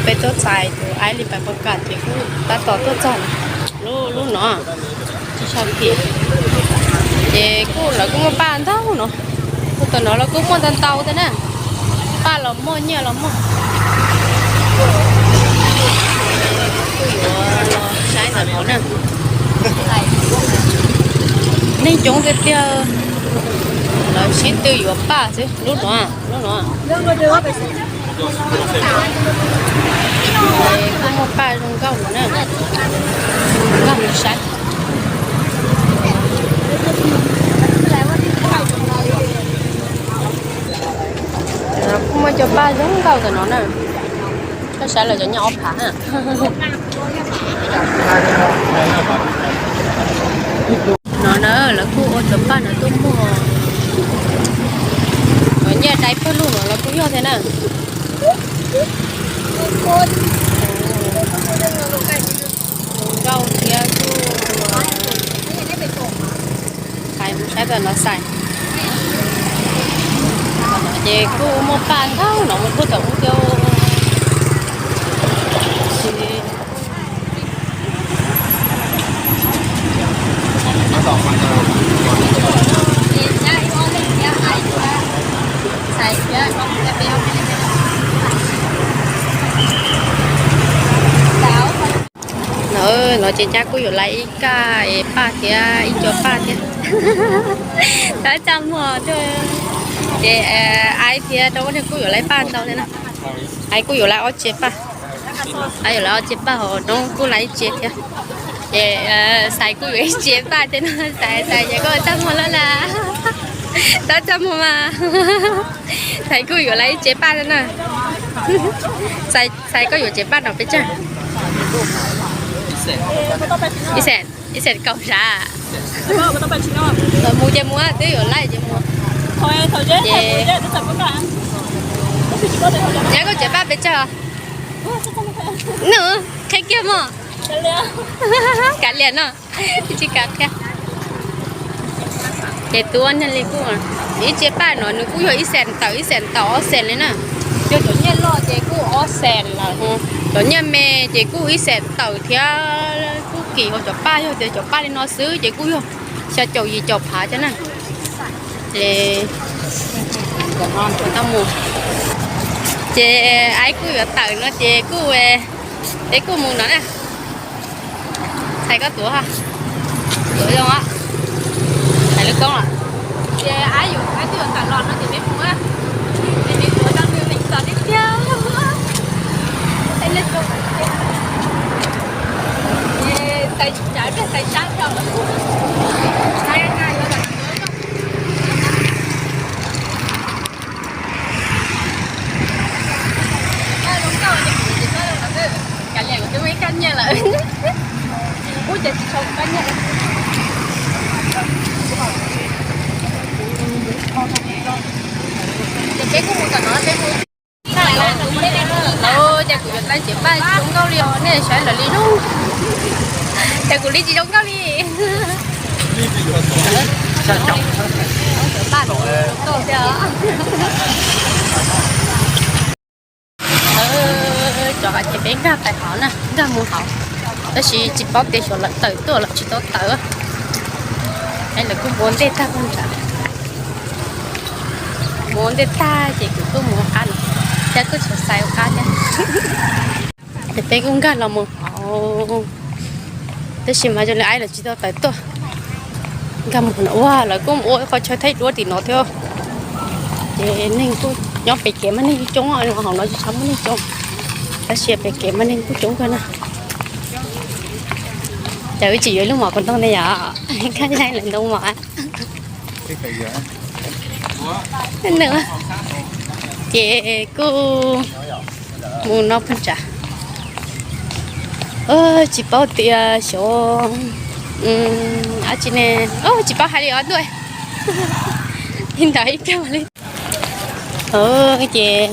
Peb tuaj txais tus aib li pais pov kam ces kuj tab tom tuaj txog lub lub no, tsis tshua kim. Ces kuj lawv kuj muaj paj ntau no, kuj tom no los kuj muaj ntau ntau thiab na, paj los muaj nyiaj los muaj. Kuj yuav los saib ntawm no na, neeg coob tiag tiag, lawv sib tw yuav paj xwb lub no, lub no. Kuj muaj paj zoo nkauj no na, nkauj no saib. Kuj muaj cov paj zoo nkauj ntawm no na, koj saib lawv cov nyiaj ob phav na. No na lawv kuj ua cov paj no tuaj muag, cov nyiaj dai pawg lug no los kuj yog thiab na. Nkauj thiab kuj hais mus saib tam no xais. Ces kuj muaj paj ntau no mus puag tom ub thiab. No ces Cab kuj yuav laiv ib kaj paj thiab ib co paj thiab. Tab txaj muag, ces Aib thiab rau ub kuj yuav laiv paj ntau thiab na. Aib kuj yuav laiv ob tsev paj, Aib yuav laiv ob tsev paj, ho Noob kuj laiv ib tsev thiab. Ces Xais kuj yuav ib tsev paj thiab no. Xais, Xais ces koj txaj muag lawm na. Tab txaj muag mas. Xais kuj yuav laiv ib tsev paj thiab na. Xais, Xais koj yuav tsev paj no pes tsawg? Ib xees, ib xees kaum sav. Mus ces mus, twb yuav laiv ces mus. Ces, Yab, koj tsev paj pes tsawg? Nws qhia kiag mog. Kav liam no. Tsis kav qhia. Ces tus niag li kuj, ib tsev paj no nws kuj yog ib xees tawm, ib xees tawm ob xees li na. Yog cov nyiaj loj ces kuj ob xees lawm, cov nyiaj me ces kuj ib xees tawm thiab. Kuj kim hauv cov paj, yog tias cov paj li no xwb ces kuj yog xya caum yim caum phav thiab na. Ces tau mus, ces Aib kuj yuav tawm no ces kuj, es kuj mus no na. Xais koj tuav, tuav zoo, xais lub koob los. Ces Aib yuav, Aib twb yuav tawm los no ces peb mus, ces peb tuav rau nws lees txom li tiag. Ces xais tsav, xais sab rau. Kav liam, kuv twb muaj ib kaj nyiaj lawm. Ub, ces tsis tshua muaj kaj nyiaj lawm. Ces peb kuj mus tom no, peb mus. Lauj, ces kuv yuav tau tsev paj zoo nkauj li os, nej saib lawv li zoo. Ces kuv li tsis zoo nkauj li. Paj zoo nkauj thiab. Cov hais tias peb nkag pais hauv na, nkag mus hauv, tab sis tsis paub tias xyov lawv tawm tuaj los tsis tau tawm. Es lawv kuj mus ua ntej tag, mus ua ntej tag ces kuv kuj mus ua qab no, Cab kuj tsis xais ua qab thiab. Ces peb kuj nkag los mus hauv, tab sis mas zoo li Aib lawv tsis tau tawm tuaj. Nkag mus no, ua lawv kuj mus ua qhov chaw thaij duab tim no thiab. Ces neeg kuj nyob pem kev mas neeg kuj coob, hauv no tsis tshua muaj neeg coob, tab sis pem kev mas neeg kuj coob kawg na. Ces wb tsis yuav ib lub mov kaus ntooj ne yom, kaj ntug lawv ntoo mov. Ces kuj mus no phooj tsam. Tsis paub tias xyov, ab tsi ne, tsis paub hais li os ntuj. Ib ntawd ib tag li. Ces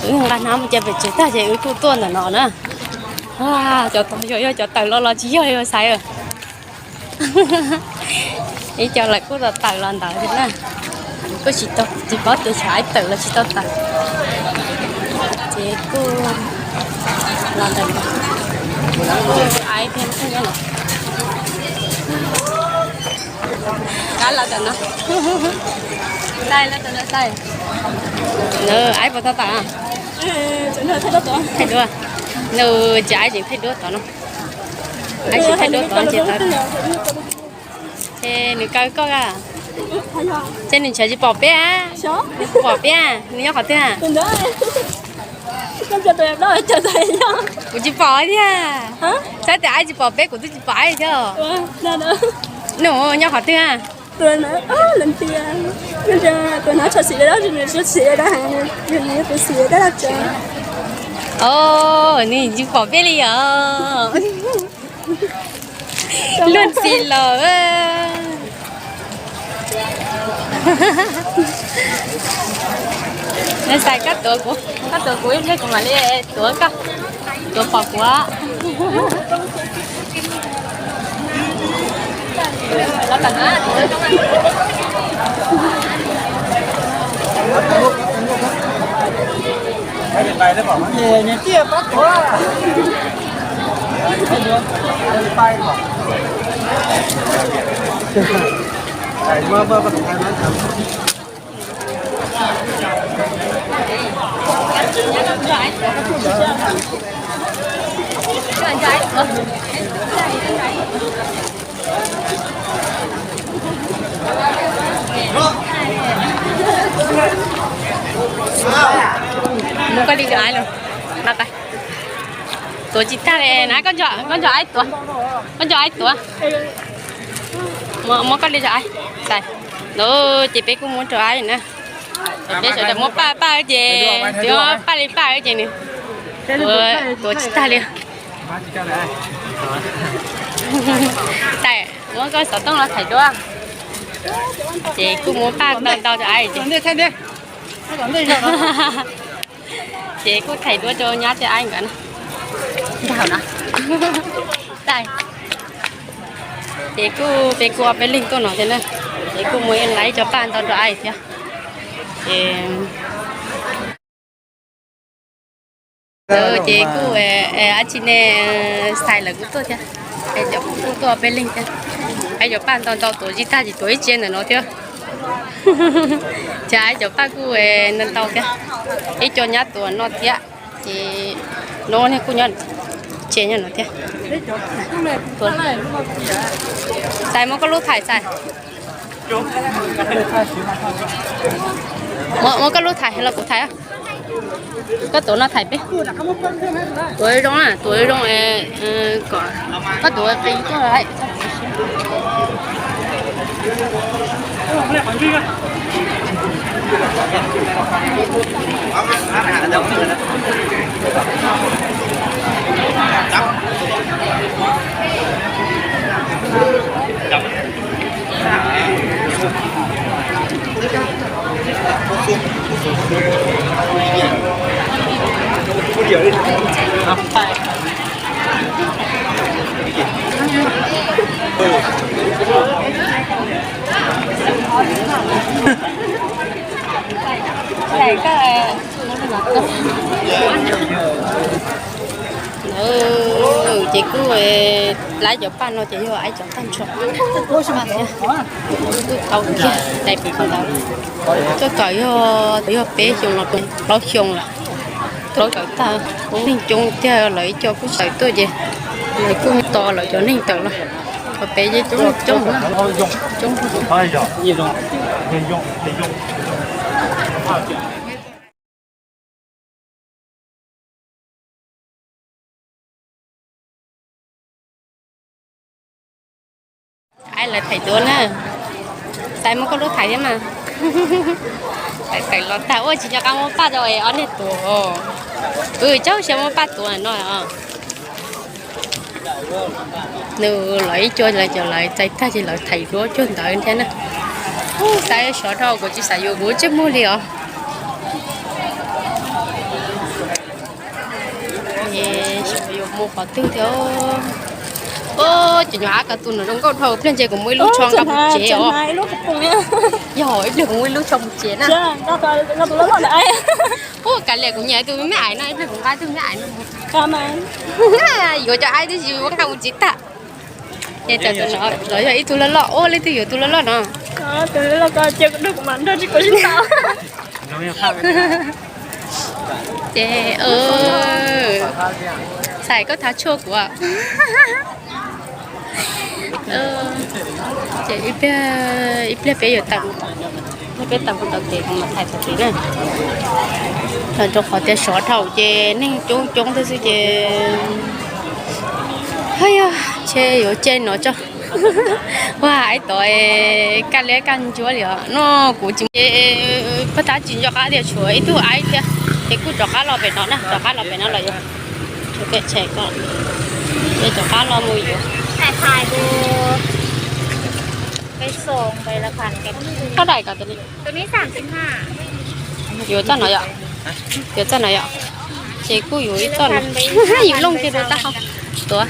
wb nqa hnab mus cia pem tsev tag ces wb kuj tuaj ntawm no na. Cov tod xyov yog cov tawm los los tsis yog, yog xaiv. Ib co lawv kuj tau tawm los ntawd thiab na. Kuj tsis tau, tsis paub tias xyov Aib tawm los tsis tau tawm. Ces kuj Los ntawm no. Aib thiab no. Kab los ntawm no. Taij los ntawm no taij. Nws aib puas tau tas? Thaij duab. Nws tsis aib tseem thaij duab tod no. Aib tseem thaij duab tod ces tod. Ces nws kaw koj a. Ces nws ntshav tsis pom peb a. Nws pom peb a, nws nyob qhov twg a? Kuv tsis pom thiab. Saib tias aib tsis pom peb, kuv twb tsis pom aib thiab. Nws nyob qhov twg a? Os, nws tsis pom peb li os. Luag ntxhi los. Nws xav koj tuav kuv, koj tuav kuv ib pliag kuv mam li tuav koj, tuav pom kuv. Muab koj li cov aib los, tuav tsis tag li na, koj nco aib tuav, koj nco aib tuav. Muab koj li cov aib, ces peb kuj muab rau aib na. Peb sawv daws muab paj paj ces, paj li paj ces nws tuav tsis tag li. Muab koj xov tooj los thaij duab. Ces kuj muab paj ntau ntau rau aib ces. Ces kuj thaij duab rau nyab thiab aib nkawd na. Nrog na. Ces kuj peb kuj ob peb leeg tuaj no thiab na. Ces kuj muab ib cov paj ntau rau aib thiab. Ces ces kuj ab tsi ne, Xais lawv kuj tuaj thiab. Kuj tuaj ob peb leeg thiab. Aib cov paj ntau ntau tuav tsis tag ces tuav ib tse ntawm no thiab. Ces aib cov paj kuj ntau ntau thiab. Ib co nyab tuav no thiab. Ces no niag kuj nyob tse nyob no thiab. Xais muab koj lub thaij Xais. Muab koj lub thaij los kuv thaij. Koj tuav no thaij peb. Tuav zoo na, tuav zoo kom koj tuav qis koj. Ces kuj laib cov paj no ces yog aib cov tag nrho. Kuj tau kiag tais pem ntawd. Koj kawm yog, yog peb xyoo los plaub xyoo lawm. Kawm tag kuj neeg coob tiag, lawv ib co kuj tawm tuaj ces lawv kuj tos lawv cov neeg tawm los. Qhov pem yeej coob coob na. Coob. Aib lawv thaij duab na. Xais muab koj lub thaij thiab mas. Thaij thaij los tag ua tsis nco qab muab paj rau ob niag tuav. Wb caub xyov muab paj tuav no. Nws lawv ib co lawv cov lawv txais tag ces lawv thaij duab cuag ntawd thiab na. Xais sov rau kuv tsis xav yuav kuv tsej muag li os. Yuav mus qhov twg thiab. Ces nyuam ab ka tus no zoo nkauj dhau pliag ntshe kuv muaj ib lub tsho nqa mus tsev os. Yog ib pliag kuv muaj ib lub tsho mus tsev na. Ua, kav liam, kuv nyiam tus me me ais no, ib pliag kuv nqa tus me me ais no. Yuav cov aib tib si, nqa mus tsis tag. Ces cov tus no los yog ib tug loj loj, ua, leej twg yuav tus loj loj no? Ces, txhais koj thav tshuaj kuv. Ces ib pliag, ib pliag peb yuav tawm, peb tawm mus tom kev kuv mam thaij tom kev na. Los rau qhov tias sov dhau ces neeg coob coob thiab xwb ces, haj yog, ntshe yuav caij no tso. Ua, aib tod kaj liab kaj ntsuab li os no, kuv tsis, pab tab tsis nco qab tias tshuav ib tug aib thiab. Ces kuj rov qab los pem no na, rov qab los pem no los yuav, tshuav pem tshais ko, ces rov qab los mus yuav. Tab dais ko, yuav txoj no yom? Yuav txoj no yom? Ces kuj yuav ib txoj no. Yus looj kiag rau taub hau tuav.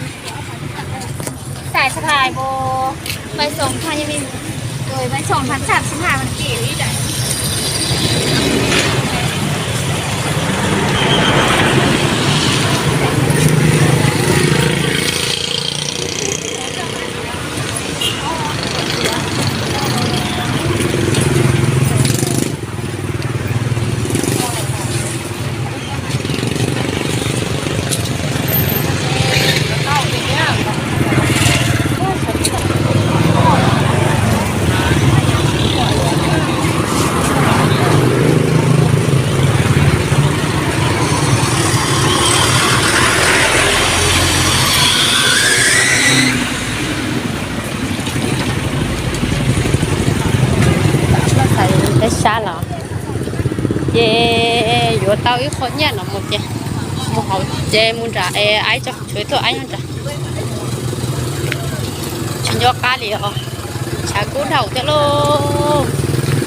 Peb sab los ces yuav tau ib qho nyiaj no mus ces mus hauv ces mus nram es aib tso, tshuav ib tug aib nyob nram. Tsis nco qab li os. Tshav kub dhau thiab lauj.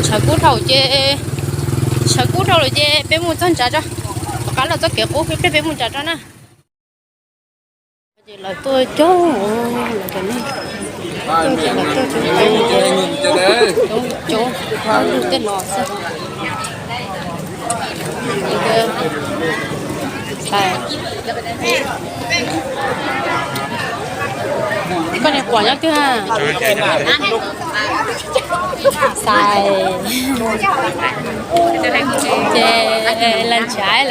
Tshav kub dhau ces, tshav kub dhau lawm ces peb mus txog nrad tso. Rov qab los txoj kev qub, peb mus nrad tso na. Ces lawv tuaj coob, lawv cov neeg tuaj ces lawv tuaj coob coob, coob coob, lub tej no xwb. Koj niag pom nyob twg? Xais. Ces lawv ntshav lawv